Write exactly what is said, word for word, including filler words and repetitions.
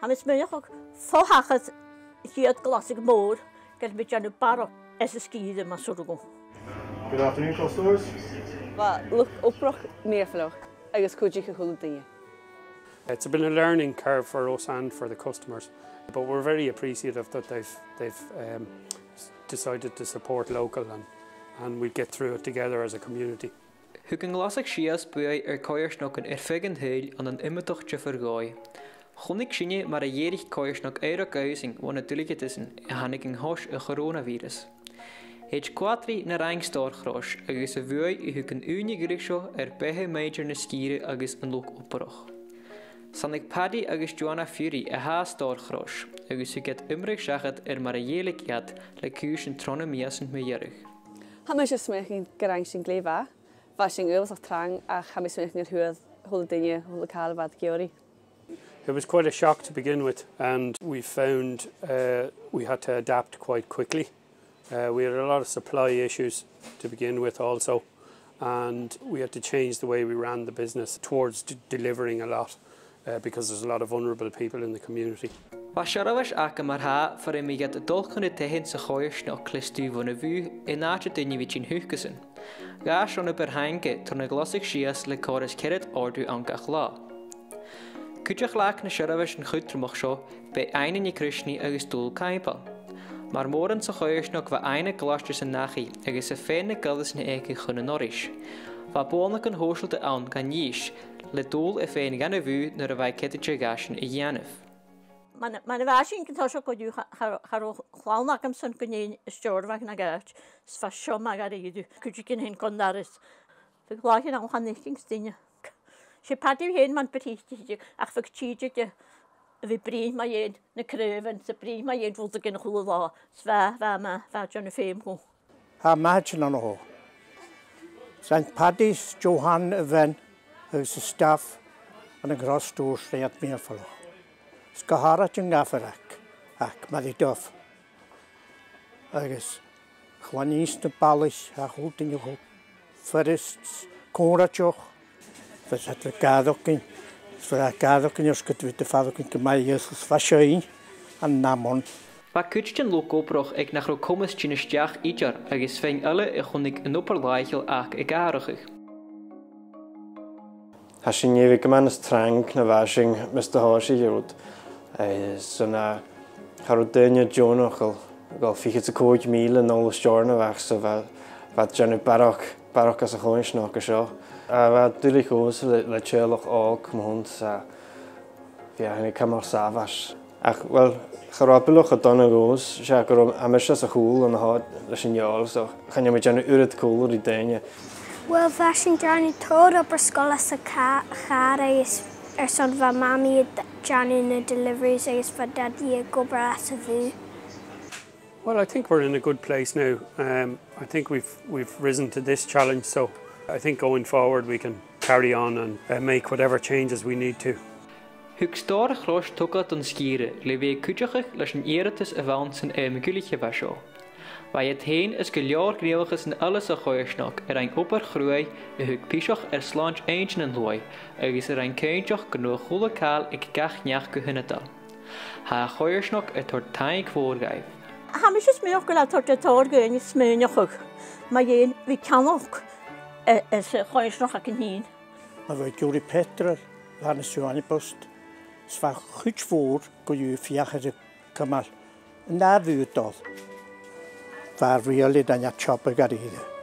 Tha mi a' smaoineachadh fo thaghadh a' chiad ghlasaidh mhòir, gu bheil mi a' dèanamh barrachd às an sgìre, mas urrainn dhomh. Good afternoon, customers. Bha luchd-obrach mìorbhaileach agus cuidicheadh a h-uile duine. It's been a learning curve for us and for the customers, but we're very appreciative that they've, they've, um, s-, decided to support local, and, and we get through it together as a community. Thug an glasadh sìos buaidh air coimhearsnachdan air feadh an t-saoghail ann an iomadach diofar dhòigh. Chunnaic sinne mar a dh'èirich coimhearsnachd Aerag Aosainn bho na duilgheadasan a thàinig an cois a' choronavírus. Thèid Quadri na rinn Stòr Chrois agus a' bhuaidh a thug an ùine dheireadh seo air beatha maighdear na sgìre agus an luchd-obrach. 'S ann aig Paddy agus Joanna Fury a tha Stòr Chrois agus thug iad iomradh seachad air mar a dhèilig iad le cùisean tron a' mhìos mu dheireadh. Tha mise a' smaoineachadh gun do rinn sinn glè mhath. Bha sinn uabhasach trang, ach tha mi a' smaoineachadh gun do fhuair a h-uile duine, a h-uile càil a bha iad ag iarraidh. It was quite a shock to begin with, and we found, uh, we had to adapt quite quickly. Uh, we had a lot of supply issues to begin with also, and we had to change the way we ran the business towards d-, delivering a lot, uh, because there's a lot of vulnerable people in the community. Bha seirbheis aca mar-thà far am biodh iad a' dol chun nan taighean sa choimhearsnachd le stuth bhon a' bhùth, an àite duine a bhith a' tighinn thucasan. Dh'fhàs an obair thaingeil tron a' ghlasadh sìos le còrr is ceithir àrdaidh ann gach latha. Cuideachd, leag na seirbheisean chudromach seo beatha Aidhne NicRisnidh agus Dùghall Caimbeul. Mar mhòran sa choimhearsnachd, bha Aidhne a' glaiste san dachaigh agus a' faighinn na goireasan aice chun an dorais. Bha boireannagan shòisealta ann gan iasg, le Dùghall a' faighinn dhan a' bhùth nuair a bha e ceadaichte dhàsan a dhèanamh. Mar, mar a bha sinn an toiseach gu dìreach, cha, cha, cha robh clann agamsa gun dèan an stiùireadh na gàirdean, 's bha seo math dha-rìribh, cuideigin fhèin gun doras. Bhiodh làithean ann chan fhaicinn duine. 'S e Paddy fhèin mar a bha a' bruidhinn, ach bhiodh tìde aige a bhith a' bruidhinn mu dheidhinn na craobhan, 's a' bruidhinn mu dheidhinn rudeigin a h-uile latha, 's bha, bha, bha, bha e a' dèanamh feum dhomh. Tha mi math an-diugh. Saint Paddy's, Johann a' bhean agus an staff ann an Cross Stores, tha iad mìorbhaileach. 'S gu h-àraid an gaffer aca, aca, Mary Duff. Agus chlann-nighean na balaich, a h-uile duine, a h-uile, furasta, còmhradaireach, bha iad a' gàireachdainn, bha iad a' gàireachdainn air sgàth 's gu bheil iad a' faireachdainn gu math iasgach, 's bha seo an amannan. Bha cuid den luchd-obrach aig nach robh comas tighinn a-steach idir agus feadhainn eile a chunnaic an obair làitheil aca ag atharrachadh. Tha sinn air a bhith gu math nas trang na bha sinn mus do thòisich an rud. Eh, so na, cha robh daoine deònach a dhol, a dhol fichead 's a còig mìle a-null an Steòrnabhagh, so bha, bha iad a' dèanamh barrachd, barrachd às a' choimhearsnachd an seo. A bha duilich dhòmhsa le, le teaghlach òg mo shon, 's a bha e a' faighinn cumail sàmhach. Ach, uill, cha robh e buileach cho dona dhòmhsa, 's e gu robh, tha mise sa chùl an-dràsta leis an fheòil, so chan eil mi a' dèanamh uiread còmhla ri daoine. Uill, bha sinn a' dèanamh tòrr obair-sgoile sa chà-, chàr agus airson bha Mamaidh a' dèanamh na deliveries agus bha Dadaidh ag obair às a' bhùth. Well, I think we're in a good place now. Um, I think we've, we've risen to this challenge, so I think going forward we can carry on and, uh, make whatever changes we need to. Thug Stòr a' Chrois togail don sgìre le bhith a' cuideachadh leis an iarrtas a bh' ann san àm ghuailneach a bha seo. Bha iad fhèin is gu leòr ghnìomhachasan eile sa choimhearsnachd a rinn obair chruaidh a thug piseach air slàinte inntinn an t-sluaigh agus a rinn cinnteach gun robh a h-uile càil aig gach neach gu h-ionadail. Tha a' choimhearsnachd a' toirt taing mhòr dhaibh. Tha mise a' smaoineachadh gu bheil e a' toirt tòrr dhaoine smaoineachadh mu dheidhinn bhith ceannach, eh, anns a' choimhearsnachd againn fhìn. Ma bha iad ag iarraidh peatrail, bha e na siùbhan a' phost, 's bha a' chuid mhòr gu bhith a' feuchainn ri cumail an dà bhùth a' dol. Bha e really dona a' job a ghabhail.